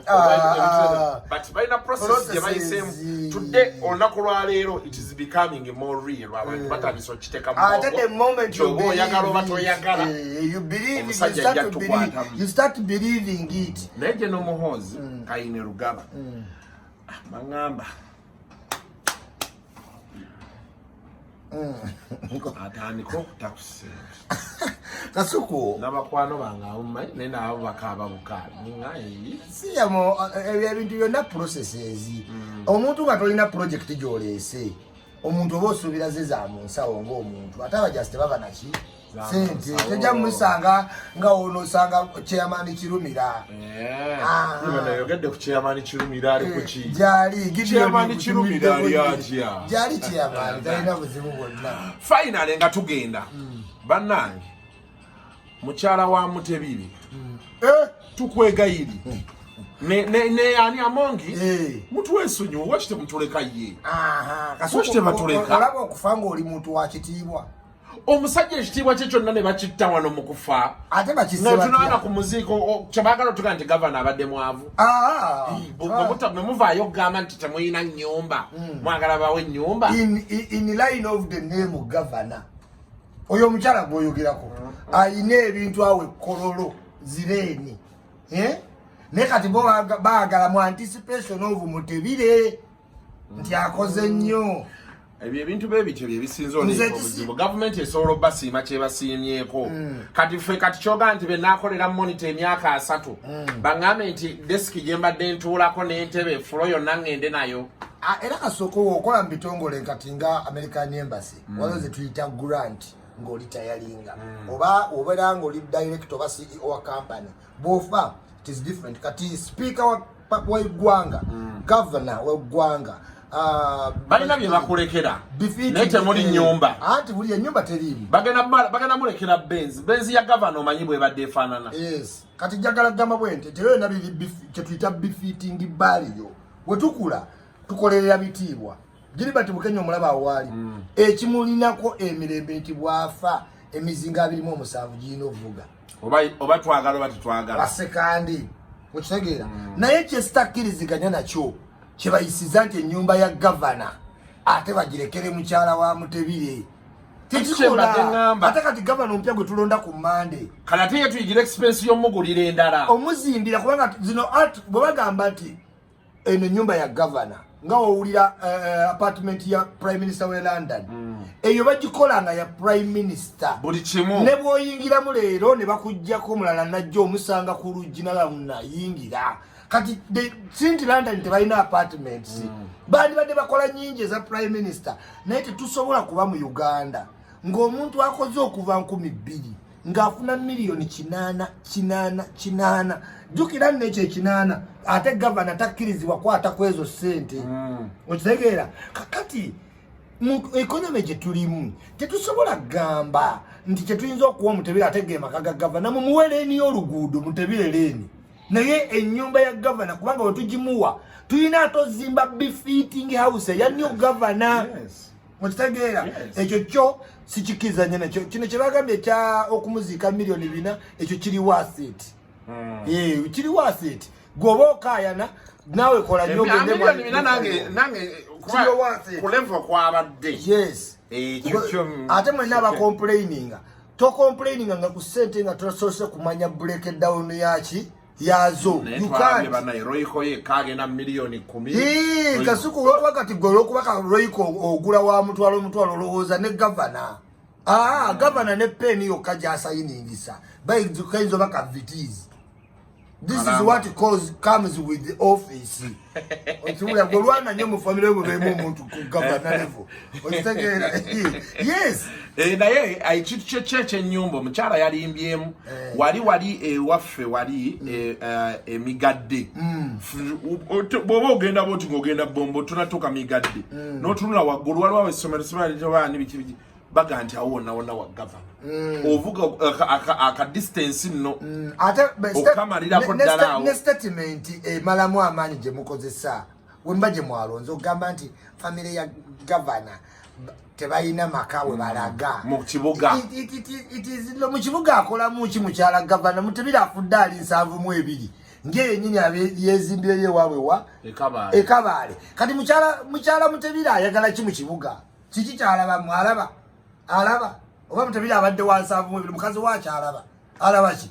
Ah. But balina process gye bayiseemu. Processes. Today, olunaku lwaleero, it is becoming more real, abantu batandise okiteeka mu Ate the bwongo. moment you Kyoba oyagala oba believe it, toyagala, you believe it, you omusajja start ajja to believe, tukwatamu. you start believing it. Naye gye n'Omuhoozi Kayine Rugaba baŋŋamba atandike okuta ku ssente. Kasuku. N'abakwano bange abo mmanyi, naye nabo bakaaba bukaabi nga. Siyamo ebyo ebintu byonna processes. Omuntu nga tolina project gy'oleese, omuntu oba osuubira ze za mu nsawo ng'omuntu, ate abajasi tebaba naki Za mu sente. nsawo. Tojja musanga nga onoosanga chairman Kirumira. Ah. Yogedde ku chairman Kirumira, ali ku ki? Gyali Gideon. Chairman Kirumira ali atya? Gyali chairman, talina buzibu bwonna. Finally nga tugenda, bannange, mukyala wa Mutebiri, tukwegayiri ne ani Amongi, mutwesonyiwe, waki temutuleka ye? Aha, Lwaki tebatuleka? Olaba okufa ng'oli muntu wa kitiibwa. Omusajja ekitiibwa kye kyonna ne bakitta wano mu kufa. Ate bakisse Notunaana batya? ku muziiko kyebaagala otugaa nti gavana abadde mwavu. Ah. Bwe muvaayo okugamba nti temulina nnyumba, mwagala bawe ennyumba. In line of the name governor, oyo omukyala gwoyogerako ayina ebintu awo ekkololo zireeni. Eh? Naye kati bo baagala mu anticipation of Mutebire nti akoze nnyo. Ebyo ebintu bebityo byebisinza Nze oleeta obuzibu. Gavumenti esobola obbasiima kyebasiimyeko. Kati ffe kati kyogaa nti benakolera Monitor emyaka 30, baŋŋambe nti desiki gye mbadde ntuulako n'entebe floor yonna ŋŋende nayo. Ah, era kasooka okola mu bitongole kati nga American Embassy, waliwo ze tuyita grant ng'oli tayalinga oba obeera ng'oli director oba CEO wa company, bw'ofa it is different. Kati speaker wa weggwanga, governor weggwanga, Ah, Balina bye bakulekera naye temuli nyumba. Anti buli enyumba teriimu. Bagenda mulekera Benz. Benz ya gavana omanyi bwebadde efaanana. Yes, kati njagala kugamba bwe nti tero yonna biri kyetuyita befitting baliyo. Wetukula tukolerera bitiibwa. Gilbert Bukenya omulaba awaali ekimulinako emirembe nti bw'afa emizinga 27 girina ovuga. Oba twagala oba tetwagala. Basekandi okitegeera. Naye kyesitakkiriziganya nakyo kyebayisiza nti ennyumba ya gavana ate bagirekere mukyala wa Mutebire. Tekikola. Ate kati gavana omupya gwe tulonda ku Mande, kale ate ye tuyigira expense y'omugulira endala omuzimbira, kubanga zino art bwe bagamba nti eno ennyumba ya gavana, nga owulira apartment ya prime minister we London, eyo bagikola nga ya prime minister. Buli kimu. Ne bw'oyingiramu leero ne bakugjako omulala najja omusanga ku luggi nayingira. Kati sinti London tebalina apartments, bandibadde bakola nyingi eza prime minister. Naye tetusobola kuba mu Uganda ng'omuntu akoze okuva 2000 ng'afuna miliyoni 8 8 8. Jjukira nno ekyo 8, ate gavana takkirizibwa kwata ku ezo ssente. Okitegeera? Kakati mu economy gye tulimu tetusobola kugamba nti kyetuyinza okuwa Omutebire ate ge maka ga gavana. Mumuwe leeni y'oluguudo, Mutebire leeni, naye ennyumba ya gavana, kubanga we tugimuwa tulina ate ozimba befitting house eya new gavana. Okitegeera? Ekyo kyo sikikirizanya nakyo. Kino kyebagambye ekya okumuziika miliyoni 4, ekyo kiri worth it. Kiri worth it. Gwoba okaayana naawe kola nnyo ogende Miliyoni 4 nange Kiri worth it. ku level kwabadde. Ekyo kyo Ate mwenna abacomplaininga, tocomplaininga nga ku ssente nga tosoose kumanya breakdown yaki yazo. Naye You twalabye can't. bannaye Royco yekka agenda miliyoni 10. Ii, Kasuku, olwokuba kati gwe olwokuba ka Royco ogula wa mutwalo omutwalo, olowooza ne gavana, gavana ne peeni yokka gyasayiningisa kayinza oba ka Vitz. This is Alamba. what comes with the office. Okiwulira? Gwe olwana nnyo mu famire bwe beemu omuntu ku gavana level, okitegeera? Yes. Naye ekintu kyekyennyumba omukyala yalimbyemu. Wali ewaffe wali emigadde. Bw'oba ogenda bwoti ng'ogenda Bombo, tonatuuka Migadde, n'otunula waggulu waliwo essomero sibaani biki biki, baga nti awo wonna wonna wa gavana. Ovuga aka distance nno Ate okamalirako ddala awo. Ne statement emalamu amaanyi gye mukozesa wemba gye mwalonze okugamba nti famire ya gavana tebalina maka we balaga mu kibuga. Mu kibuga akolamu ki mukyala gavana? Mutebire afudde ali 72, ngaeyenyini yezimbireyo ewaabwe wa Ekabaale. Ekabaale. Kati mukyala Mutebire ayagala ki mu kibuga? Kiki kyalabamu? Alaba alaba oba Mutebire abadde wa 72, mukazi wakyalaba alaba ki?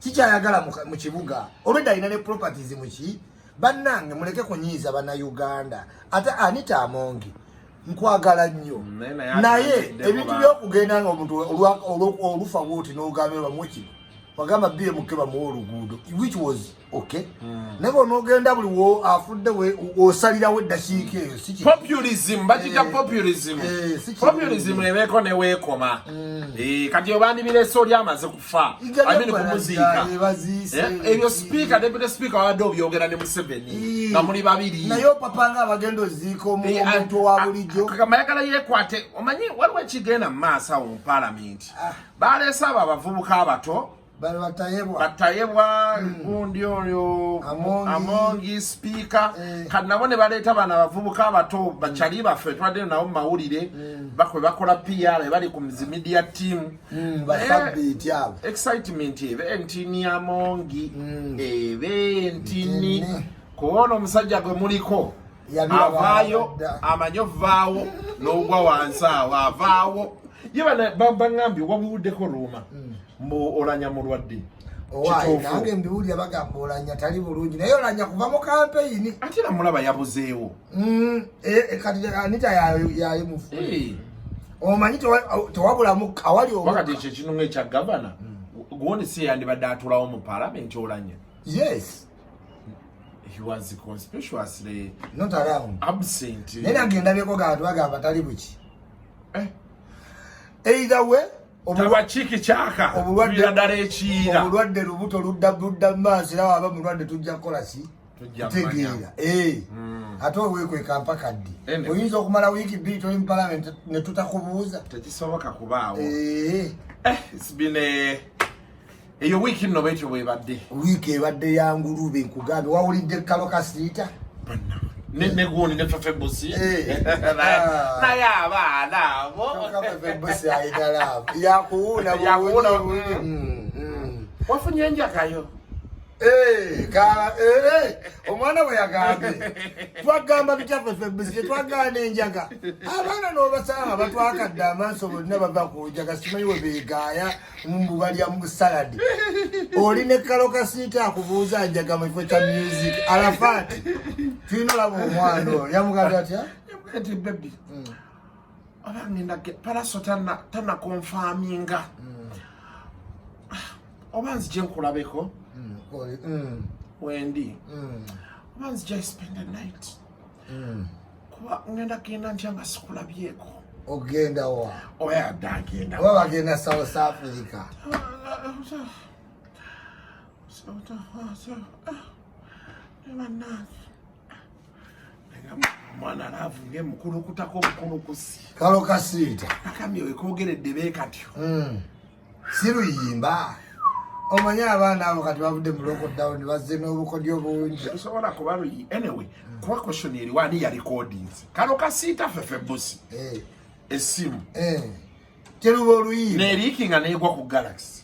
Kikyayagala mu kibuga? Olwedda alina ne properties muki. Bannange, muleke kunyiiza Bannayuganda. Ate Anita Amongi, nkwagala nnyo, Naye naye naye atandikidde ebintu kuba- byokugenda nga omuntu olufa bwoti n'ogamba bamuwe kino, wagamba BMK bamuwe oluguudo, which was okay, naye bw'onoogenda buli wo afudde osalirawo eddakiika eyo si Populism bakita populism. Si kirungi. Populism ebeeko neweekoma. Kati obandibirese oli amaze kufa. I mean, kumuziika. Baziise. Ebyo speaker, deputy speaker, wabadde obyogera ne Museveni nga muli babiri. Naye opapanga abagenda oziika omuntu owa bulijjo. Kagamba ayagala yeekwate. Omanyi waliwo ekigenda mu maaso awo mu paalamenti, baleese abo abavubuka abato. Bano batayebwa. Batayebwa, gundi oyo. Amongi. Amongi speaker. Kati nabo ne baleeta bano abavubuka abato bakyali baffe tubadde nabo mu mawulire, bakwe bakola PR, bali ku zi media team. Basabbiiti abo. Excitement ebe entini, Amongi ebe entini. Ntini. Kuona omusajja gwe muliko Yabiraba avaayo dda. amanyi ovaawo n'ogwa wansi awo avaawo ye. Baŋŋambye wabiwuddeko rumour mbu Olanya mulwadde. Owaaye, Kituufu? nange mbiwulira, bagamba Olanya tali bulungi, naye Olanya kuva mu kampeyini. Ate namulaba yabuzeewo. Kati Anita yayi mufu. Omanyi tewabulamu awali Wakati ekyo ekinunga ekya gavana guwoni si yandibadde atulawo mu paalamenti Olanya? Yes. He was conspicuously Not around. absent. Naye nange ndabyeko gantu bagamba tali buki. Either way, Tabakiiki kyaka Obulwadde- ddala ekiira. Obulwadde lubuto ludda ludda mu maaso, era waba mulwadde tujja kukola ki? Tujja Kutegeera. Eh. Ate owekweka mpaka ddi? Anyway. Oyinza okumala wiiki 2 toli mu palamenti ne tutakubuuza. Tekisoboka kubaawo. Eh. It's been a eyo wiiki nno bwetyo bwebadde. Wiiki ebadde ya ngulube, nkugambye. Wawulidde kalo kasiita? Ne gundi ne Fefe Busi. Eh. Naye abaana abo. Fefe Busi ayina love. Yakuwuuna. Yakuwuuna. Buwunyi. Wafunye enjagayo? Eh, omwana bwe yagambye, twagamba bitya Fefe Busi? Tetwagaana enjaga. Abaana n'obasanga batwakadde amaaso, bonna bava ku njaga, simanyi we beegaaya mbu balya mu saladi. Oli ne kalo kasiita akubuuza njaga mu kifo kya music. Arafat, tulina olaba omwana oyo yamugambye atya? Nti baby, oba ngenda Pallaso tana confirminga, oba nzije nkulabeko wendi, oba nzija spend the night, kuba ngenda genda ntya nga sikulabyeko? Ogenda wa? Oba yadde agenda. Oba bagenda South Africa? Bannange, omwana love ngaemukulukutako obukulukusi. Kalo kasiita. Akamye wekwogeredde beekatyo. Si luyimba. Omanyi abaana abo kati bavudde mu lockdown, bazze n'obukodyo bungi. Tusobola kuba luyi. Anyway, kuba question eriwo, ani ya recordings kano kasiita Fefe Busi essimu? Eh. Teruba oluyimba. Neriikinga negwa ku Galaxy.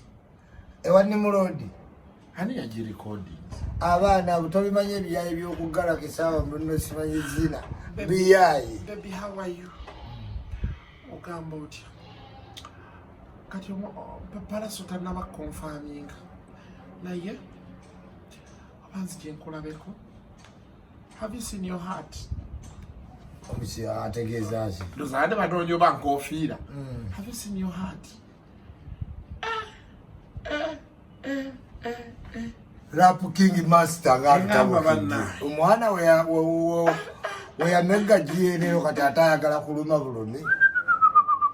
Ewa Nimurodi. Ani yagi recordings? Abaana abo tobimanyi, ebiyayi by'oku Galaxy abo muno, simanyi zina biyayi. Baby, how are you? Ogamba otya? Kati Pallaso tanaba confirminga, naye oba nzije nkulabeko. Have you seen your hat? Omusi ategeeza ki? Ndoza ate batonye oba nkofiira. Have you seen your hat? Eh, eh, eh, eh. Rap King Master. Engamba Ng'atutabukidde. Bannange. Omwana weyamegga giyenero, kati ate ayagala kuluma bulumi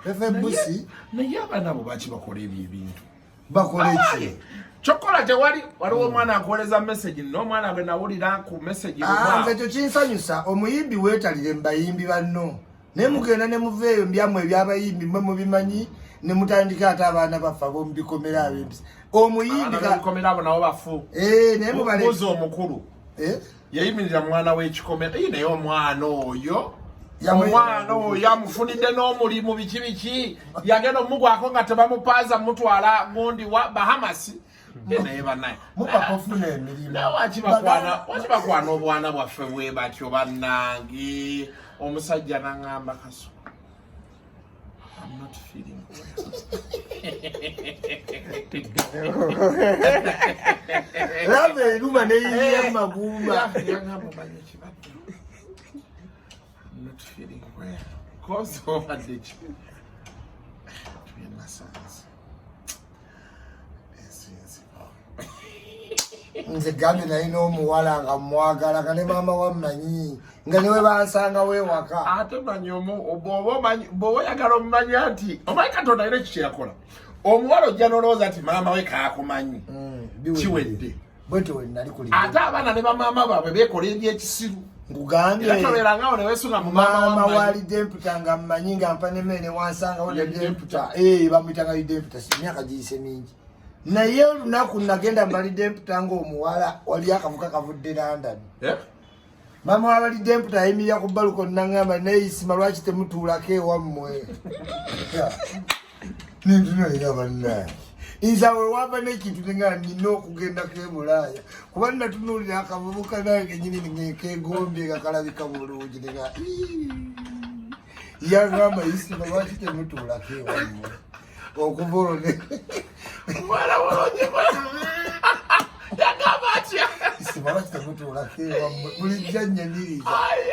Fefe Busi. Naye abaana abo baki bakola ebyo ebintu? Bakola ki? Kyokola tewali. Waliwo omwana akuweereza message, n'omwana gwe nawulira ku message. Ah, nze ekyo kinsanyusa. Omuyimbi weetalire mu bayimbi banno, naye mugenda ne muva eyo mbyamu ebyabayimbi mwe mubimanyi, ne mutandika ate abaana baffe ab'omubikomera ab'empisa. Omuyimbi abaana abo nabo bafu. Eh, naye mubale. Mubuuza omukulu. Eh? Yayimirira mwana w'ekikomera. Naye omwana oyo, omwana oyo amufunidde n'omulimu, biki biki, yagenda omugwako nga tebamupaaza mutwala gundi wa Bahamas. Naye banaye, mupapa ofuna emirimu. Naye waki bakwana obwana bwaffe bwe batyo? Bannange, omusajja naŋŋamba, "Kaso, I'm not feeling well." Lava eruma neyingira mu magumba. Yagamba, "Omanyi ekibadde, I'm not feeling well." Cause obadde ki? Tubyenasanze ensinzibo. Nze gambye, nalina omuwala nga mwagala, nga ne maama wammanyi, nga newe bansangawo ewaka. Ate manyi bw'oba oyagala omumanya nti omanyi Katonda alina ekyo kyeyakola. Omuwala ojja n'olowooza nti maama we kaakumanyi. Kiwedde. Bwetyo we nali kuli. Ate abaana ne bamaama baabwe beekola ebyekisiru. Nkugambye. Era tobeerangawo ne weesunga mu maama. Maama wammanyi. wa Lidemputa nga mmanyi, nga mpa nemmere, newansangawo. Lidemputa. Lidemputa bamuyitanga Lidemputa, emyaka giyise mingi, naye olunaku nagenda mu Balidemputa ngaomuwala wali akavuka kavudde London. Eh? Maama wa Balidemputa ayimirira ku balcony naŋŋamba, "Neeyisima, lwaki temutuulako ewammwe?" Nentunuulira, bannange, nze awe wava n'ekintu nenga nina okugendako e Bulaaya, kuba natunuulira akavubuka nange kenyini ngekegombye nga kalabika bulungi, nenga yagamba, "Isima, lwaki temutuulako ewammwe?" Okuva olwo Omuwala bulungi yagamba atya? "Isima, lwaki temutuulako ewammwe?" Bulijjo nnyanyiriza. Ai,